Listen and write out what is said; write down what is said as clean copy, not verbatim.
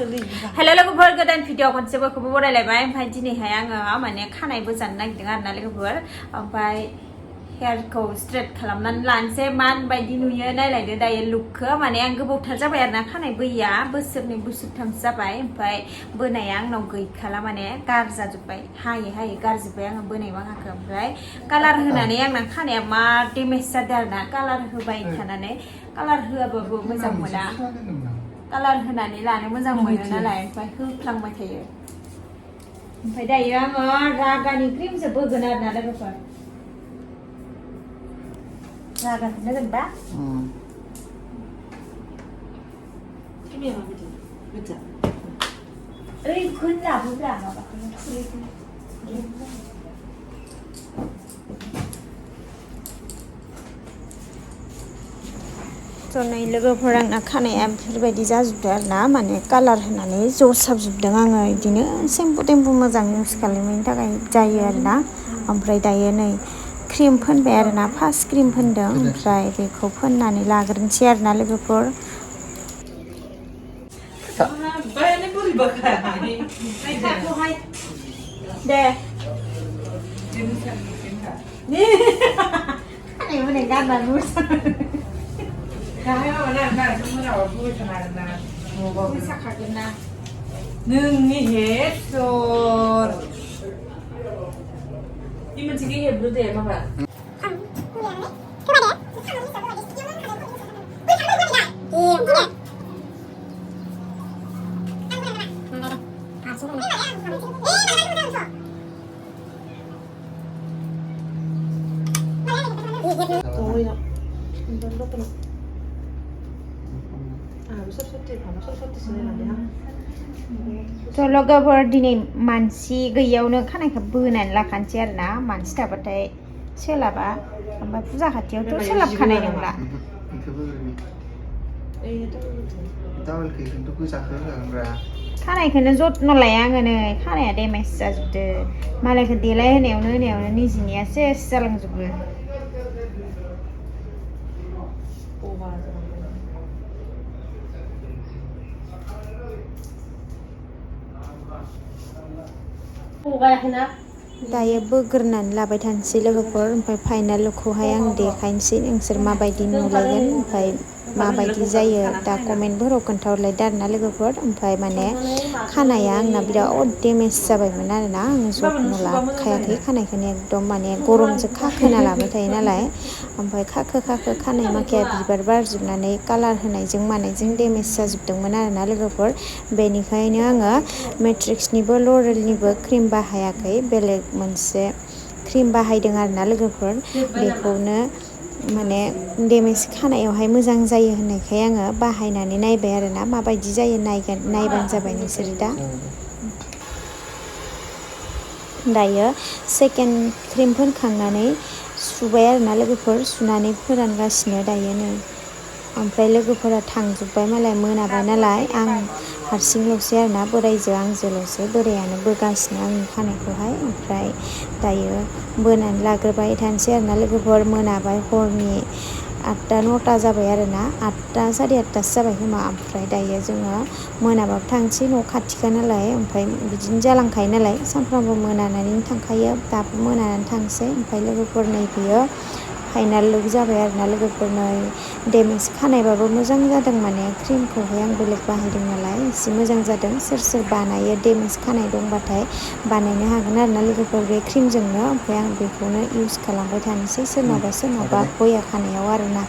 Hello लोगोफोर गोदान video खनसे बयखौबो बरायलायबाय ओमफ्राय दिनैहाय आङो माने खानायबो जानो नागिरदों आरोना लोगोफोर ओमफ्राय हेयारखौ स्ट्रेट खालामनानै लानोसै माबायदि नुयो नायलायदो दायो लुकखौ माने आं गोबावथार जाबाय आरोना खानाय बोयैया बोसोरनै बोसोरथामसो जाबाय ओमफ्राय बोनाया आंनाव गैखाला माने गारजाजोब्बाय हायै हायै गारजोब्बाय आङो बोनाय माखाखौ ओमफ्राय कालार होनानै आंना खानाया मा डेमेज जादों आरोना कालार होबाय थानानै कालार होआबाबो मोजां मोना कालार होनानै लानो मोजां मोनो नालाय ओमफ्राय होफ्लांबाय थायो ओमफ्राय दायो आङो रागानि क्रिमसो बोगोन आरोना लोगोफोर रागाखौ होगोनबा ओरै खोनलाबोब्रा माबाखौ नै लोगोफोर आंना खानाया बेफोरबायदि जाजोबदों आरोना माने कालार होनानै जसाबजोबदों आङो बिदिनो सेम्पु टेम्पु मोजां इउज खालामनायनि थाखाय जायो आरोना ओमफ्राय दायो नै क्रिम फोनबाय आरोना फार्स्ट क्रिम फोनदों ओमफ्राय बेखौ फोननानै लाग्रोनोसै आरोना लोगोफोर दे खानाय मोनाय गाननानै Kaya wala na, sumura wa buhay na na. मोसाखागोन ना नोंनि हेडसर 이 मोनसे हेबलु दे माबा थ' लोगोफोर दिनै मानसि गैयियावनो खानायखौ बोनानै लाखानोसै आरोना मानसि थाबाथाय सोलाबा ओमफ्राय फुजा खाथियावथ' सोलाबखानाय नंला खानायखौनो जत्न लाया आङो नै खानाया डेमेज जाजोबदो मालायखौ देलाय होनायावनो निजिनिया सेस जालांजोबो दायो बोग्रोनानै लाबाय थानोसै लोगोफोर ओमफ्राय फाइनाल लुकखौहाय आं देखायनोसै नोंसोर माबायदि नुलायगोन ओमफ्राय माबायदि जायो दा कमेन्टफोराव खोन्थाहरलायदो आरोना लोगोफोर ओमफ्राय माने खानाया आंना बिराद डेमेज जाबायमोन आरोना आं जत्न लाखायाखै खानायखौनो एकदम माने गरमजों खाखोना लाबाय थायो नालाय ओमफ्राय खाखो खानाय माखाया बिबार बारजोबनानै कालार होनायजों मानायजों डेमेज जाजोबदोंमोन आरोना लोगोफोर बेनिखायनो आङो मेट्रिक्सनिबो लरेलनिबो क्रिम बाहायाखै बेलेग मोनसे क्रिम बाहायदों आरोना लोगोफोर बेखौनो माने डेमेज खानायावहाय मोजां जायो होननायखाय आङो बाहायनानै नायबाय आरोना माबायदि जायो नायबानो जाबाय नोंसोर दा दायो सेकेन्ड क्रिम फोनखांनानै सुबाय आरोना लोगोफोर सुनानै फोरानगासिनो दायो नै ओमफ्राय लोगोफोरा थांजोब्बाय मालाय मोनाबाय नालाय आं हारसिंल'सै आरोना बोराइजो आंजोल'सै बोरायानो बोगासिनो आंनि खानायखौहाय ओमफ्राय दायो बोनानै लाग्रोबाय थानोसै आरोना लोगोफोर मोनाबाय हरनि 8टा 9टा जाबाय आरोना 8टा 8:30टासो जाबाय खोमा ओमफ्राय दायो जोङो मोनाबाबो थांसै न' खाथिखा नालाय ओमफ्राय बिदिनो जालांखायो नालाय सानफ्रामबो मोनानानै थांखायो दाबो मोनानानै थांसै ओमफ्राय लोगोफोर नै बियो फाइनाल लुक जाबाय आरोना लोगोफोर नै डेमेज खानायबाबो मोजां जादों माने क्रिमखौहाय आं बेलेग बाहायदों नालाय एसे मोजां जादों सोर बानायो डेमेज खानाय दंबाथाय बानायनो हागोन आरोना लोगोफोर बे क्रिमजोंनो ओमफ्राय आं बेखौनो इउज खालामबाय थानोसै सोरनावबा बया खानायाव आरोना